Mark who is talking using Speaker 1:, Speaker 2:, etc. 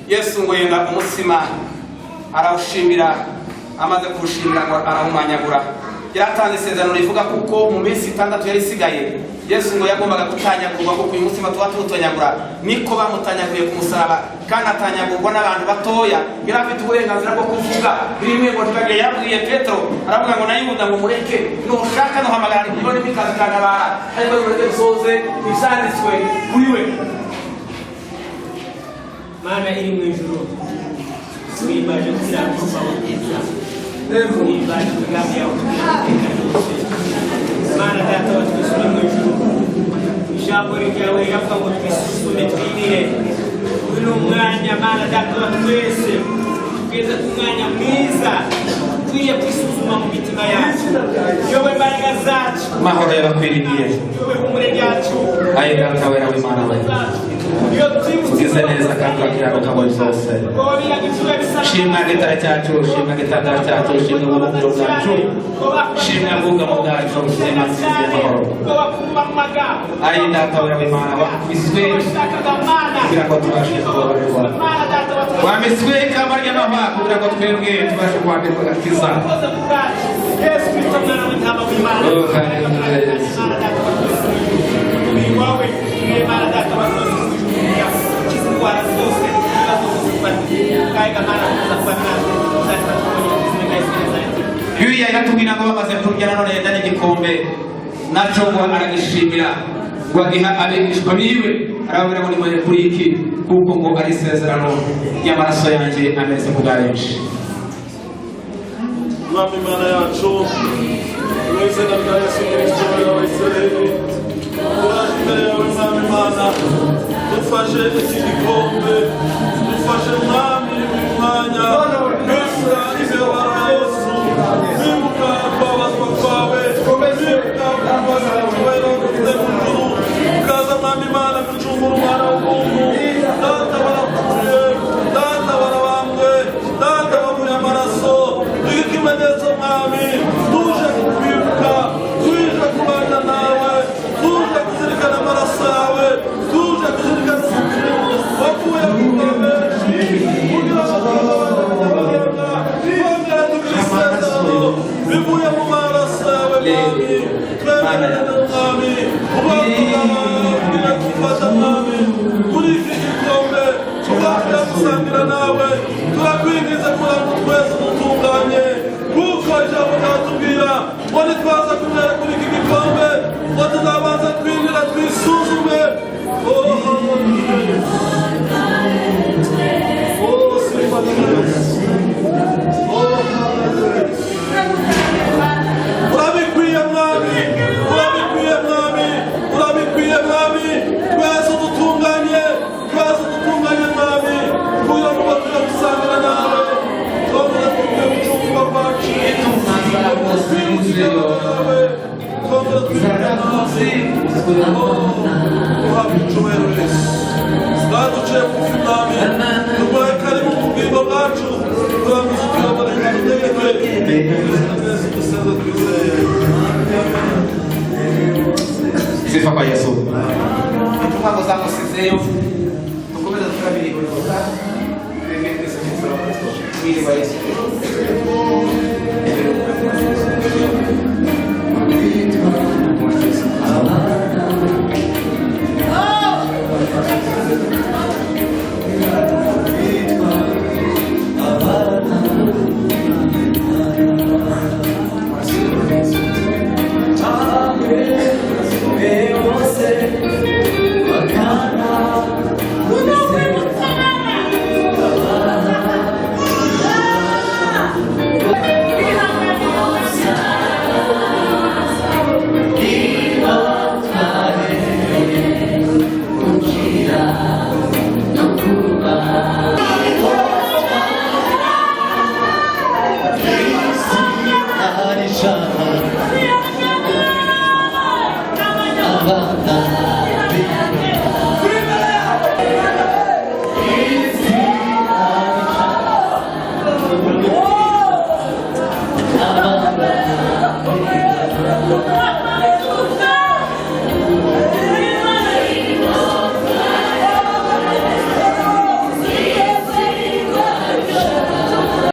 Speaker 1: Yesu ngo yenda umutsima, arawushimira. Amaze kuwushimira, ngo arawumanyagura. Yaratanze isezerano rivuga kuko mu minsi 6 yari isigaye, Yesu ngo yagombaga gutanyagurwa, kuko uyu mutsima tuba tuwutonyagura niko bamutanyaguye ku musaraba, kandi atanyagurwa n'abantu batoya. Yari afite uburenganzira bwo kuvuga rimwe ngo ntibagire. Yabwiye Petero, aravuga ngo na Yuda ngo mureke, nushaka nuhamagara ibone bikaza ikantabara, ariko nimureke dusoze ibyanditswe kuri we.
Speaker 2: Mana iri mu ijuru, tuhimbaje gukiranuka kwawe kwiza, tuhimbaje imigambi yawe tubwira iteka ryose. Mana Data wa twese uri mu ijuru, ijambo ryawe riravuga ngo twisuzume twigire. Uyu ni umwanya, Mana Data wa twese, tugeze ku mwanya mwiza ukwiriye kwisuzuma mu mitima yacu. Yowe imbaraga zacu,
Speaker 1: Amahoro y'abakwiriye.
Speaker 2: yowe humure ryacu.
Speaker 1: Ayi Data wera w'Imana we,
Speaker 2: Iyo twibutse
Speaker 1: ugize neza kandi urakiranuka muri byose. Shimwa gitare cyacu, shimwa gitandara cyacu, shimwa ubuhungiro bwacu, shimwa bwugamo bwacu, shimwa nziza y'amahoro. Ayi Data wera w'Imana, wakubiswe kugira ngo tubashe kubabarirwa, wambitswe ikamba ry'amahwa kugira ngo twebwe tubashe kwambikwa agakiza. Oh, hallelujah, Yesu.
Speaker 2: Umubiri wawe, Mana Data wa twese mu ijuru, ukiza indwara zose, ibibazo zose twari. Kaega Mana, kuza kuba natwe uzatuma tubonye ubuzima bwa Yesu Nazareti.
Speaker 1: Bibiliya iratubwira ngo bamaze kurya, nanone yenda n'igikombe, nacyo ngo aragishimira, ngo agiha abigishwa biwe, arababwira ngo nimwere kuri iki, kuko ngo ari isezerano ry'amaraso yanjye ameze ku bwa benshi.
Speaker 3: Mwami Imana yacu, mu izina rya Yesu Kirisito wa Isirayeli, turaje imbere yawe, Mwami Imana, dufashe iki gikombe, dufashe, Mwami, uyu mwanya kwibuka imibabaro ya Yesu, kwibuka kubabazwa kwawe, kwibuka kubaza icyubahiro dufite mu ijuru, ukaza, Mwami Imana, gucungura umwana w'umuntu. Data, warapfuye, Data, warabambwe, Data, wavuye amaraso. Duhe ikimenyetso, Mwami, tuje kukwibuka, tuje kubana nawe, tuje kuzirikana amaraso yawe, tuje kuzirikana urupfu wavuye ku benshi kugira ngo abanyamahanga twongere tugire isezerano bivuye mu maraso yawe. Mwami, twemerere, Mwami, ubwoko bwawe bugiye gufata, Mwami, kuri iki gikombe tubashe gusangira nawe. Turakwingiza kugira ngo twese dutunganye, kuko ijambo ryatubwira ngo nitwaza kunywera kuri iki gikombe, ngo tuzabanza twinjira twisuzume. Oh, hallelujah. Oh, sifa ni Yesu. Oh, hallelujah. Urabikwiye, Mwami, urabikwiye, Mwami, urabikwiye, Mwami. Twese dutunganye, twese dutunganye, Mwami, kugira ngo tujye gusangira nawe, twongere tujye gucungurwa kwacu, nawe twongere twibuke nawe. Uhabwe icyubahiro, Yesu. Twaduciye bugufi, Mwami, tuguhe karibu mu bugingo bwacu kugira ngo utuyobore kandi utegeke. Yesu, dusenze twizeye.
Speaker 1: Sifa kwa Yesu. Intumwa ngo zamusizeyo. Dukomeze tukamira igororota. Twebwe twese twese Kristo, mwili wa Yesu Kristo.